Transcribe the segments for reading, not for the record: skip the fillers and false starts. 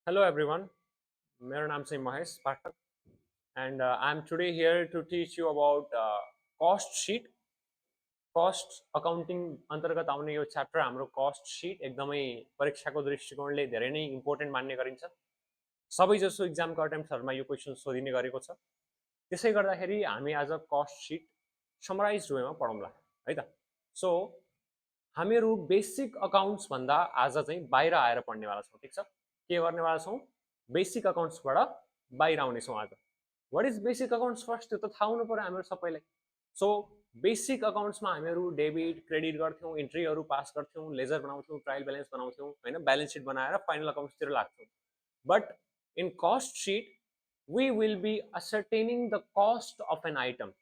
Hello everyone, मेरा नाम से महेश पाठक and I'm today here to teach you about cost sheet. Cost accounting अन्तर्गत आउने यो च्याप्टर हाम्रो cost sheet एकदमै परीक्षाको दृष्टिकोणले धेरै नै इम्पोर्टेन्ट मान्ने गरिन्छ। सबैजसो इक्जामको अटेम्प्ट्सहरुमा यो क्वेशन सोधिने गरेको छ। त्यसै गर्दाखेरि हामी आज cost sheet समराइज वेमा पढौँला है त। सो हामीहरू बेसिक अकाउन्ट्स भन्दा आज चाहिँ बाहिर आएर पढ्नेवाला छौँ, ठिक छ। के गर्नेवाला छौँ? बेसिक अकाउन्ट्सबाट बाहिर आउनेछौँ आज। What is basic accounts first त्यो त थाहा हुनु पर्यो हामीहरू सबैलाई। सो बेसिक अकाउन्ट्समा हामीहरू डेबिट क्रेडिट गर्थ्यौँ, इन्ट्रीहरू पास गर्थ्यौँ, लेजर बनाउँथ्यौँ, ट्रायल ब्यालेन्स बनाउँथ्यौँ होइन, ब्यालेन्स सिट बनाएर फाइनल अकाउन्ट्सतिर लाग्थ्यौँ। But in cost sheet we will be ascertaining the cost of an item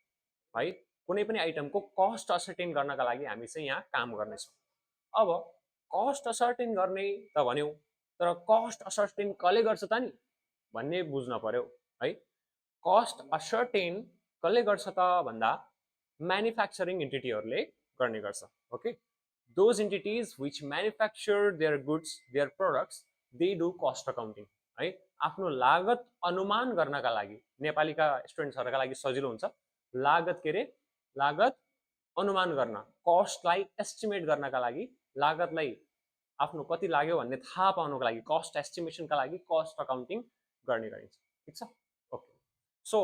है। कुनै पनि आइटमको कस्ट असर्टेन गर्नका लागि हामी चाहिँ यहाँ काम गर्नेछौँ। अब कस्ट असर्टेन गर्ने त भन्यौँ, तर कस्ट असर्टेन कसले गर्छ त नि भन्ने बुझ्न पर्यो है। कस्ट असर्टेन कसले गर्छ त भन्दा म्यानुफ्याक्चरिङ इन्टिटीहरूले गर्ने गर्छ। Okay, those entities which manufacture their goods their products they do cost accounting है। आफ्नो लागत अनुमान गर्नका लागि नेपालीका स्टुडेन्ट्सहरूका लागि सजिलो हुन्छ। लागत के अरे, लागत अनुमान गर्न, कस्टलाई एस्टिमेट गर्नका लागि, लागतलाई आफ्नो कति लाग्यो भन्ने थाहा पाउनको लागि, कस्ट एस्टिमेसनका लागि कस्ट अकाउन्टिङ गर्ने गरिन्छ, ठिक छ। ओके, सो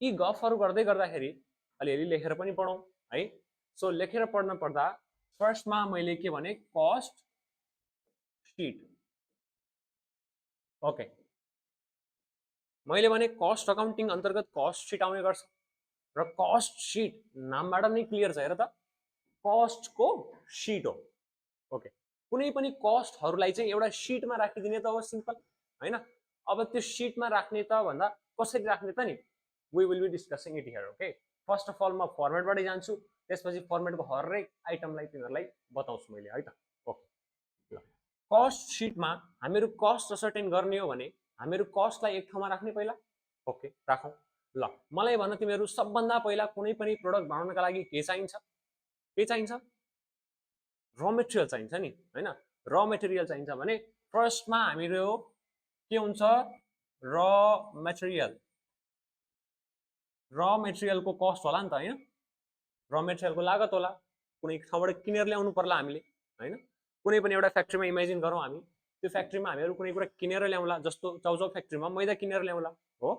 यी गफहरू गर्दै गर्दाखेरि अलिअलि लेखेर पनि पढौँ है। सो लेखेर पढ्न पर्दा फर्स्टमा मैले के भने, कस्ट सिट। ओके, मैले भने कस्ट अकाउन्टिङ अन्तर्गत कस्ट सिट आउने गर्छ र कस्ट सिट नामबाट नै क्लियर छ, हेर त, कस्टको सिट हो। ओके, कुनै पनि कस्टहरूलाई चाहिँ एउटा सिटमा राखिदिने त हो, सिम्पल होइन। अब त्यो सिटमा राख्ने त भन्दा कसरी राख्ने त नि, we will be discussing it here. Okay, first of all म फर्मेटबाटै जान्छु, त्यसपछि फर्मेटको हरेक आइटमलाई तिमीहरूलाई बताउँछु मैले है त। ओके, ल, कस्ट सिटमा हामीहरू कस्ट असर्टेन गर्ने हो भने हामीहरू कस्टलाई एक ठाउँमा राख्ने पहिला। ओके, राखौँ। ल, मलाई भन, तिमीहरू सबभन्दा पहिला कुनै पनि प्रोडक्ट बनाउनका लागि के चाहिन्छ? के चाहिन्छ? र मेटेरियल चाहिन्छ नि होइन। र मेटेरियल चाहिन्छ भने फर्स्टमा हामीहरू के हुन्छ, र मेटेरियल, र मेटेरियलको कस्ट होला नि त होइन, र मेटेरियलको लागत होला। कुनै ठाउँबाट किनेर ल्याउनु पर्ला हामीले होइन। कुनै पनि एउटा फ्याक्ट्रीमा इमेजिन गरौँ, हामी त्यो फ्याक्ट्रीमा हामीहरू कुनै कुरा किनेर ल्याउँला, जस्तो चाउचाउ फ्याक्ट्रीमा मैदा किनेर ल्याउँला हो,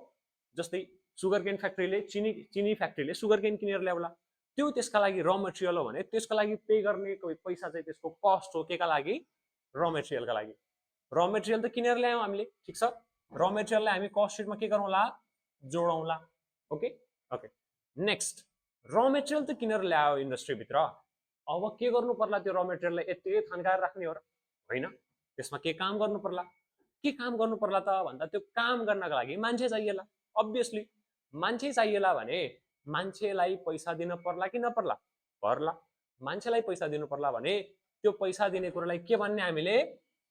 जस्तै सुगर केन फ्याक्ट्रीले चिनी फ्याक्ट्रीले सुगर केन किनेर ल्याउला। त्यो त्यसका लागि र मेटेरियल हो भने त्यसका लागि पे गर्ने पैसा चाहिँ त्यसको कस्ट हो, केका लागि? र मेटेरियलका लागि। र मेटेरियल त किनेर ल्यायौँ हामीले, ठिक छ। र मेटेरियललाई हामी कस्ट सिटमा के गरौँला? जोडौँला। ओके ओके, नेक्स्ट, र मेटेरियल त किनेर ल्यायो इन्डस्ट्रीभित्र, अब के गर्नु पर्ला? त्यो र मेटेरियललाई यत्तिकै थन्काएर राख्ने हो र होइन, त्यसमा के काम गर्नु पर्ला? के काम गर्नु पर्ला त भन्दा त्यो काम गर्नका लागि मान्छे चाहिएला। अभियसली मान्छे चाहिएला भने मान्छेलाई पैसा दिन पर्ला कि नपर्ला? पर्ला। मान्छेलाई पैसा दिनु पर्ला भने त्यो पैसा दिने कुरालाई के भन्ने हामीले?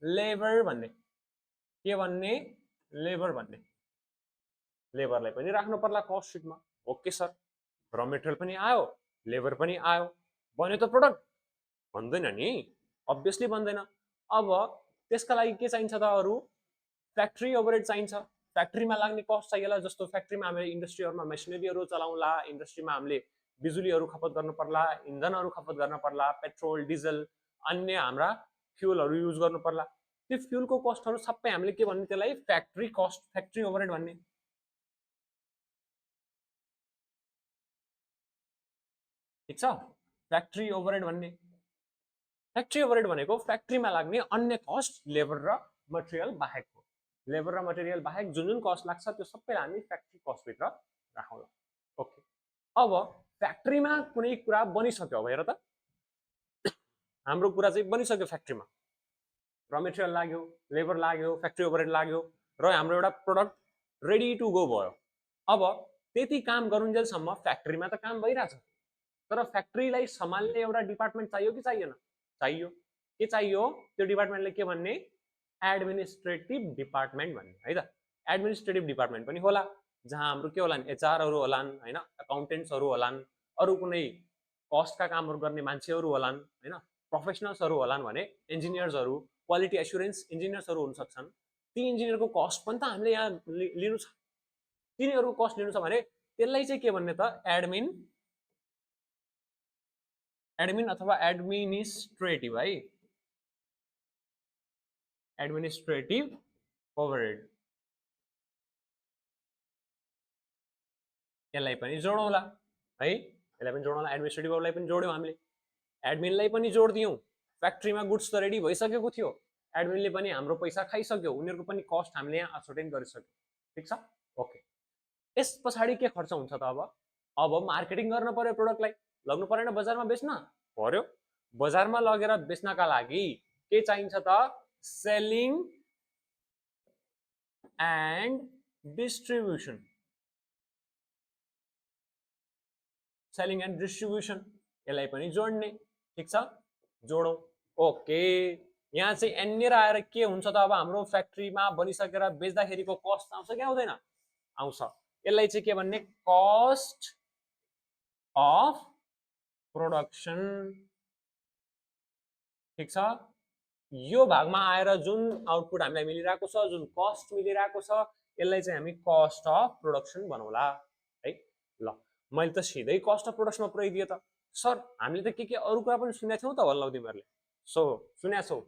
लेबर भन्ने। के भन्ने? लेबर भन्ने। लेबरलाई पनि राख्नु पर्ला कस्ट सिटमा। ओके सर, र मेटेरियल पनि आयो, लेबर पनि आयो, बन्यो त प्रोडक्ट? भन्दैन नि, अभियसली बन्दैन। अब त्यसका लागि के चाहिन्छ त? अरू फ्याक्ट्री ओभरहेड चाहिन्छ, फ्याक्ट्रीमा लाग्ने कस्ट चाहिएला। जस्तो फ्याक्ट्रीमा हामीले इन्डस्ट्रीहरूमा मेसिनरीहरू चलाउँला, इन्डस्ट्रीमा हामीले बिजुलीहरू खपत गर्नु पर्ला, इन्धनहरू खपत गर्न पर्ला, पेट्रोल डिजल अन्य हाम्रा फ्युलहरू युज गर्नु पर्ला। त्यो फ्युलको कस्टहरू सबै हामीले के भन्ने? त्यसलाई फ्याक्ट्री कस्ट, फ्याक्ट्री ओभरहेड भन्ने, ठिक छ। फ्याक्ट्री ओभरहेड भन्ने, फ्याक्ट्री ओभरहेड भनेको फ्याक्ट्रीमा लाग्ने अन्य कस्ट, लेबर र मटेरियल बाहेक हो। लेबर र मटेरियल बाहेक जुन जुन कस्ट लाग्छ त्यो सबैलाई हामी फ्याक्ट्री कस्टभित्र राखौँला। ओके, अब फ्याक्ट्रीमा कुनै कुरा बनिसक्यो, अब हेर त, हाम्रो कुरा चाहिँ बनिसक्यो फ्याक्ट्रीमा, र मेटेरियल लाग्यो, लेबर लाग्यो, फ्याक्ट्री ओभरहेड लाग्यो र हाम्रो एउटा प्रोडक्ट रेडी टु गो भयो। अब त्यति काम गरुन्जेलसम्म फ्याक्ट्रीमा त काम भइरहेछ, तर फ्याक्ट्रीलाई सम्हाल्ने एउटा डिपार्टमेन्ट चाहियो कि चाहिएन? चाहियो। के चाहियो? त्यो डिपार्टमेन्टलाई के भन्ने? एडमिनिस्ट्रेटिभ डिपार्टमेन्ट भन्ने है त। एडमिनिस्ट्रेटिभ डिपार्टमेन्ट पनि होला, जहाँ हाम्रो के होलान्? एचआरहरू होलान् होइन, अकाउन्टेन्ट्सहरू होलान्, अरू कुनै कस्टका कामहरू गर्ने मान्छेहरू होलान् होइन, प्रोफेसनल्सहरू होलान् भने इन्जिनियर्सहरू, क्वालिटी एस्युरेन्स इन्जिनियर्सहरू हुन सक्छन्। ती इन्जिनियरको कस्ट पनि त हामीले यहाँ लिनु छ, तिनीहरूको कस्ट लिनु छ भने त्यसलाई चाहिँ के भन्ने त एडमिन अथवा एडमिनिस्ट्रेटिभ है, एडमिनिस्ट्रेटिभ ओभरहेड, यसलाई पनि जोडौँला है, यसलाई पनि जोडौँला, एडमिनिस्ट्रेटिभ ओभरलाई पनि जोड्यौँ हामीले, एडमिनलाई पनि जोडिदियौँ, फ्याक्ट्रीमा गुड्स त रेडी भइसकेको थियो, एडमिनले पनि हाम्रो पैसा खाइसक्यो, उनीहरूको पनि कस्ट हामीले यहाँ असर्टेन गरिसक्यो, ठिक छ। ओके, यस पछाडि के खर्च हुन्छ त अब मार्केटिङ गर्न पर्यो, प्रोडक्टलाई लग्नु परेन, बजारमा बेच्न पर्यो, बजारमा लगेर बेच्नका लागि के चाहिन्छ त selling and distribution, selling and distribution यसलाई पनि जोड्ने, ठिक छ, जोडौँ। ओके, यहाँ चाहिँ एनिर आएर के हुन्छ त अब हाम्रो फ्याक्ट्रीमा बनिसकेर बेच्दाखेरिको कस्ट आउँछ कि आउँदैन, आउँछ, यसलाई चाहिँ के भन्ने कस्ट अफ प्रोडक्सन, ठिक छ। यो भागमा आएर जुन आउटपुट हामीलाई मिलिरहेको छ, जुन कस्ट मिलिरहेको छ, यसलाई चाहिँ हामी कस्ट अफ प्रोडक्सन बनाउला है। ल मैले त सिधै कस्ट अफ प्रोडक्सनमा पुऱ्याइदिएँ त सर, हामीले त के अरू कुरा पनि सुनेको थियौँ त होला तिमीहरूले, सो सुनेको छौ,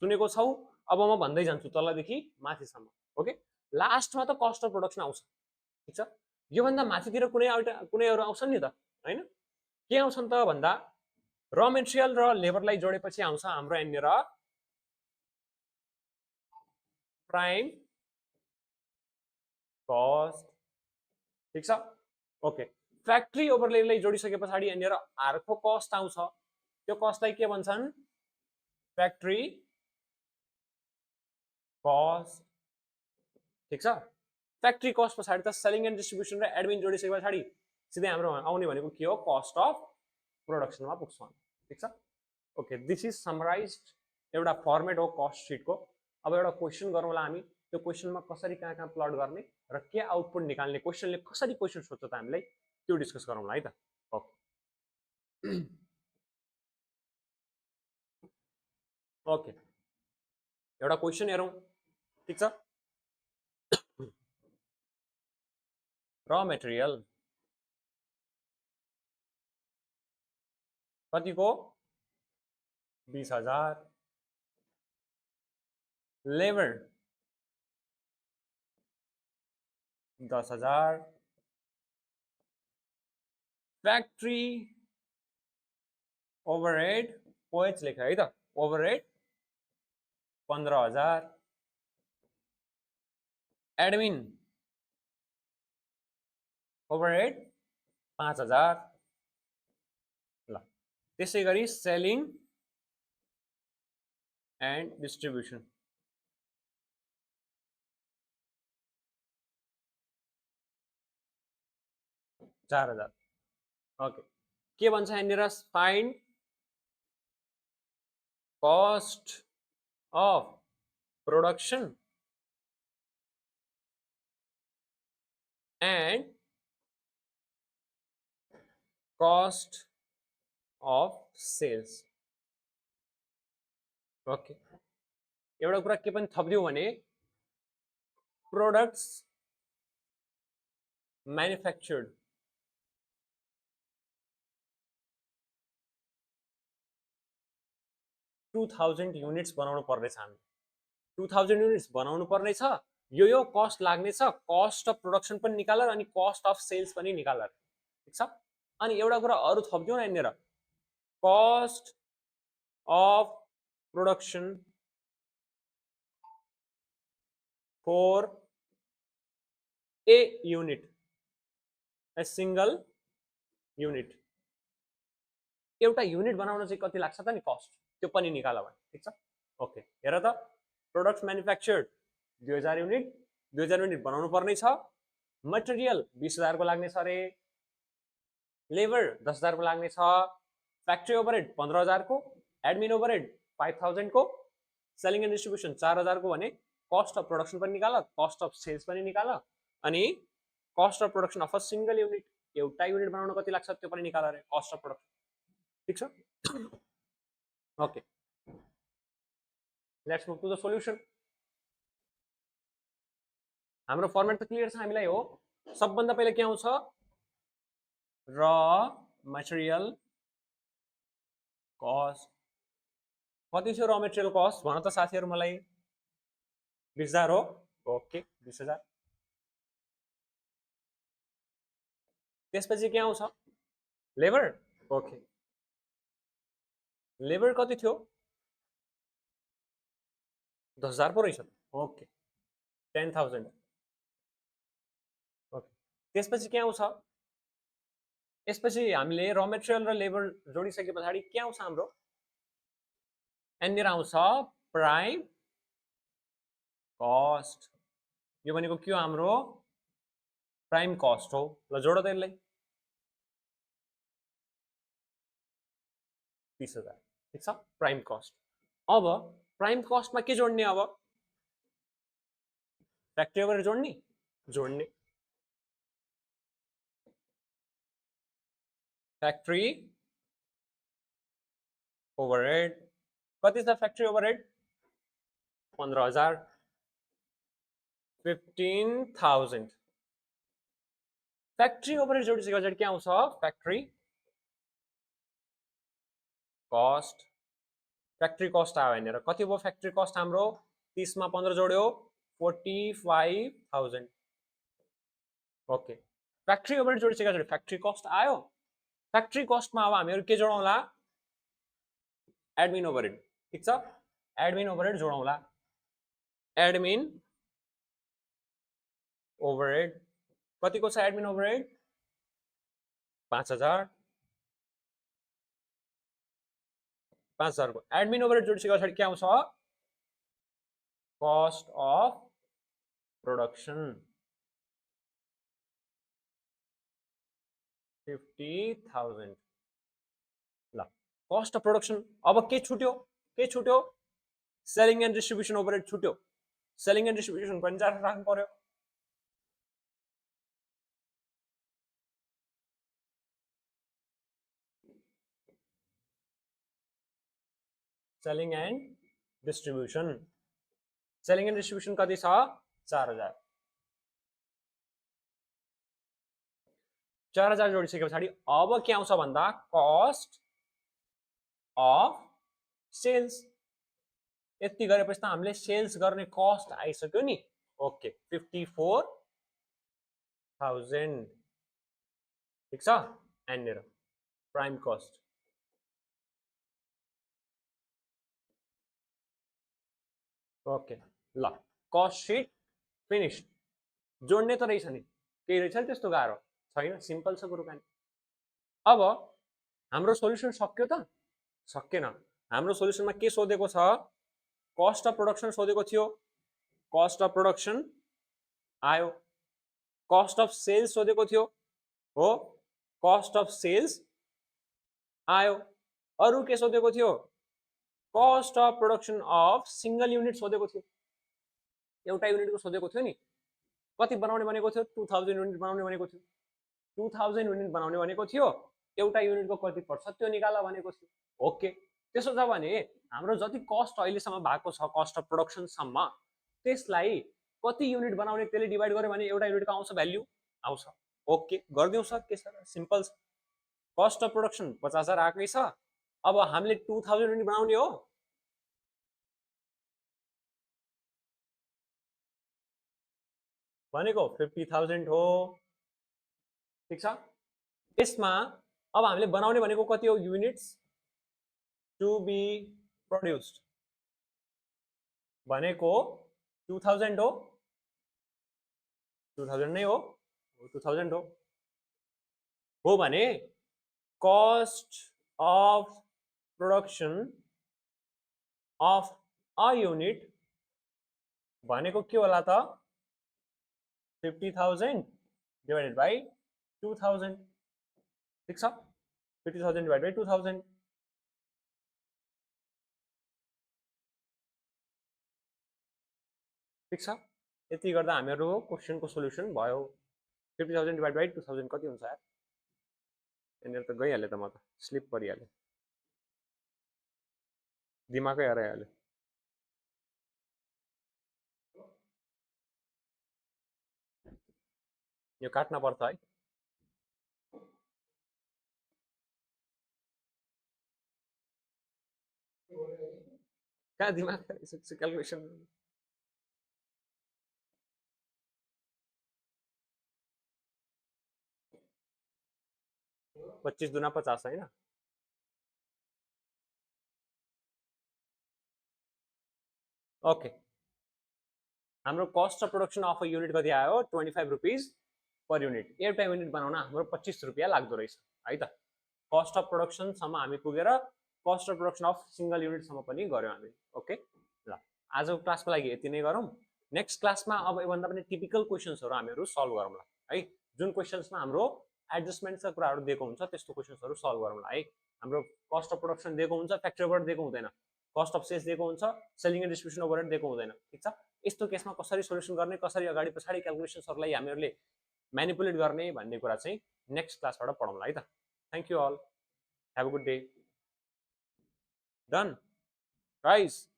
सुनेको छौ, अब म भन्दै जान्छु तलदेखि माथिसम्म। ओके, लास्टमा त कस्ट अफ प्रोडक्सन आउँछ, ठिक छ। योभन्दा माथितिर कुनैहरू आउँछन् नि त होइन, के आउँछन् त भन्दा र मेटेरियल र लेबरलाई जोडेपछि आउँछ हाम्रो यहाँनिर प्राइम कस्ट, ठिक छ। ओके, फ्याक्ट्री ओभरलेलाई जोडिसके पछाडि यहाँनिर अर्को कस्ट आउँछ, त्यो कस्टलाई के भन्छन् फ्याक्ट्री कस्ट, ठिक छ। फ्याक्ट्री कस्ट पछाडि त सेलिङ एन्ड डिस्ट्रिब्युसन र एडमिन जोडिसके पछाडि सिधै हाम्रो आउने भनेको के हो, कस्ट अफ प्रोडक्सनमा पुग्छौँ, ठिक छ। ओके, दिस इज समराइज्ड एउटा फर्मेट हो कस्ट सिटको। अब एउटा क्वेसन गरौँला हामी, त्यो क्वेसनमा कसरी कहाँ कहाँ प्लट गर्ने र के आउटपुट निकाल्ने, क्वेसनले कसरी क्वेसन सोध्छ त हामीलाई त्यो डिस्कस गरौँला है त। ओके ओके, एउटा क्वेसन हेरौँ, ठिक छ। र मेटेरियल कतिको 20,000, लेबर 10,000, फ्याक्ट्री ओभरहेड ओएच लेख है त, ओभरहेड 15,000, एडमिन ओभरहेड 5,000, ल त्यसै गरी सेलिङ एन्ड डिस्ट्रिब्युसन 4,000। ओके, के भन्छ यहाँनिर find cost of production and cost of sales. Okay, एउटा कुरा के पनि थपिदिउँ भने प्रोडक्ट्स म्यानुफ्याक्चर्ड 2000 युनिट्स बनाउनु पर्नेछ, हामी 2000 युनिट्स बनाउनु पर्नेछ, यो कस्ट लाग्नेछ, कस्ट अफ प्रोडक्सन पनि निकाल अनि कस्ट अफ सेल्स पनि निकाल, ठिक छ। अनि एउटा कुरा अरू थपिदिउँ न यहाँनिर, cost of production for a unit, a single unit, एउटा युनिट बनाउन चाहिँ कति लाग्छ त नि कस्ट, त्यो पनि निकाल भने, ठिक छ। ओके, हेर त प्रोडक्ट्स म्यानुफ्याक्चर्ड 2000 युनिट, 2000 युनिट बनाउनु पर्ने छ, मटेरियल 20,000 को लाग्ने छ अरे, लेबर 10,000 को लाग्ने छ, फ्याक्ट्री ओभरहेड 15,000 को, एडमिन ओभरहेड 5,000 को, सेलिङ एन्ड डिस्ट्रिब्युसन 4,000 को भने कस्ट अफ प्रोडक्सन पनि निकाल, कस्ट अफ सेल्स पनि निकाल, अनि cost of production of a single unit, एउटा युनिट बनाउन कति लाग्छ त्यो पनि निकाल अरे, कस्ट अफ प्रोडक्सन, ठिक छ। Okay, let's move to the solution. हाम्रो फर्मेट त क्लियर छ हामीलाई हो। सबभन्दा पहिला के आउँछ र मटेरियल कस्ट। कति थियो र मटेरियल कस्ट भन त साथीहरु मलाई? 20,000 हो। ओके 20,000। त्यसपछि के आउँछ लेबर। ओके लेबर कति थियो 10,000 पो रहेछ। ओके 10,000। ओके त्यसपछि के आउँछ यसपछि हामीले र मटेरियल र लेबर जोडिसके पछाडि के आउँछ हाम्रो यहाँनिर आउँछ प्राइम कस्ट। यो भनेको के हो हाम्रो प्राइम कस्ट हो। ल जोड त यसलाई 30,000 ठीक छ प्राइम कस्ट। अब प्राइम कस्टमा के जोड्ने अब फ्याक्ट्री ओभरहेड जोड्ने फ्याक्ट्री ओभरहेड कति छ फ्याक्ट्री ओभरहेड 15,000 15,000। फ्याक्ट्री ओभरहेड जोडिसके पछाडि के आउँछ फ्याक्ट्री कस्ट। फ्याक्ट्री कस्ट आयो यहाँनिर कति भयो फ्याक्ट्री कस्ट हाम्रो 30 मा 15 जोड्यो 45,000। ओके फ्याक्ट्री ओभरहेड जोडिसके पछाडि फ्याक्ट्री कस्ट आयो। फ्याक्ट्री कस्टमा अब हामीहरु के जोडौँला एडमिन ओभरहेड ठीक छ एडमिन ओभरहेड जोडौँला। एडमिन ओभरहेड कतिको छ एडमिन ओभरहेड 5,000 5,000 को एडमिन ओभरहेड जोडिसके पछाडि के आउँछ कस्ट अफ प्रोडक्सन 50,000। ल कस्ट अफ प्रोडक्सन अब के छुट्यो सेलिङ एन्ड डिस्ट्रिब्युसन ओभरहेड छुट्यो। सेलिङ एन्ड डिस्ट्रिब्युसन पनि राख्नु पर्यो। सेलिङ एन्ड डिस्ट्रिब्युसन कति छ 4,000। 4,000 जोडिसके पछाडि अब के आउँछ भन्दा कस्ट अफ सेल्स। यति गरेपछि त हामीले सेल्स गर्ने कस्ट आइसक्यो नि। ओके 54,000 ठीक छ यहाँनिर प्राइम कस्ट। ओके ल कस्ट शीट फिनिश। जोड्ने त रहेछ नि केही रहेछ नि त्यस्तो गाह्रो छैन सिम्पल छ कुरो कानी। अब हाम्रो सोल्युसन सक्यो त सकेन। हाम्रो सोल्युसनमा के सोधेको छ कस्ट अफ प्रोडक्सन सोधेको थियो कस्ट अफ प्रोडक्सन आयो। कस्ट अफ सेल्स सोधेको थियो हो कस्ट अफ सेल्स आयो। अरु के सोधेको थियो cost of production of single unit सोधेको थियो। एउटा युनिटको सोधेको थियो नि कति बनाउने भनेको थियो 2000 युनिट बनाउने भनेको थियो। 2000 युनिट बनाउने भनेको थियो एउटा युनिटको कति पर्छ त्यो निकाल भनेको थियो। ओके त्यसो छ भने हाम्रो जति कस्ट अहिलेसम्म भएको छ कस्ट अफ प्रोडक्सन सम्म त्यसलाई कति युनिट बनाउने त्यसले डिभाइड गर्यो भने एउटा युनिटको आउँछ भ्याल्यु आउँछ। ओके गरिदिउँ सर के छ सिम्पल छ। कस्ट अफ प्रोडक्सन 50,000 आएकै छ। अब हामीले 2000 युनिट बनाउने हो भनेको 50,000 हो ठीक छ। यसमा अब हामीले बनाउने भनेको कति हो युनिट्स टु बी प्रोड्युस्ड भनेको 2000 हो 2000 नै हो 2000 हो भने cost of production of a unit भनेको के होला त 50,000 डिवाइडेड बाई 2000 ठीक छ 50,000 डिवाइडेड बाई 2000 ठीक छ। यति गर्दा हामीहरु क्वेशनको सोलुसन भयो। 50,000 डिवाइड बाई 2000 कति हुन्छ यार यहाँनिर त गइहाल्यो त म त स्लिप परिहाल्यो दिमागै हराइहाल्यो। यो काट्न पर्छ है। कहाँ दिमाग क्यालकुलेसन 25 दुना 50 होइन। ओके, हाम्रो cost of production of a unit कति आयो 25 रुपिज पर युनिट। एउटा युनिट बनाउन हाम्रो 25 रुपियाँ लाग्दो रहेछ है त। कस्ट अफ प्रोडक्सनसम्म हामी पुगेर cost of production of single युनिटसम्म पनि गऱ्यौँ हामी। ओके ल, आजको क्लासको लागि यति नै गरौँ। नेक्स्ट क्लासमा अब योभन्दा पनि टिपिकल क्वेसन्सहरू हामीहरू सल्भ गरौँला है। जुन क्वेसन्समा हाम्रो एडजस्टमेन्ट्सका कुराहरू दिएको हुन्छ त्यस्तो क्वेसन्सहरू सल्भ गरौँला है। हाम्रो कस्ट अफ प्रोडक्सन दिएको हुन्छ, फ्याक्ट्री ओभरहेड दिएको हुँदैन, कस्ट अफ सेल्स दिएको हुन्छ, सेलिङ एन्ड डिस्ट्रिब्युसन ओभरहेड दिएको हुँदैन। ठिक छ, यस्तो केसमा कसरी सोल्युसन गर्ने, कसरी अगाडि पछाडि क्यालकुलेसन्सहरूलाई हामीहरूले म्यानिपुलेट गर्ने भन्ने कुरा चाहिँ नेक्स्ट क्लासबाट पढौँला है त। Thank you all, have a good day. Done guys.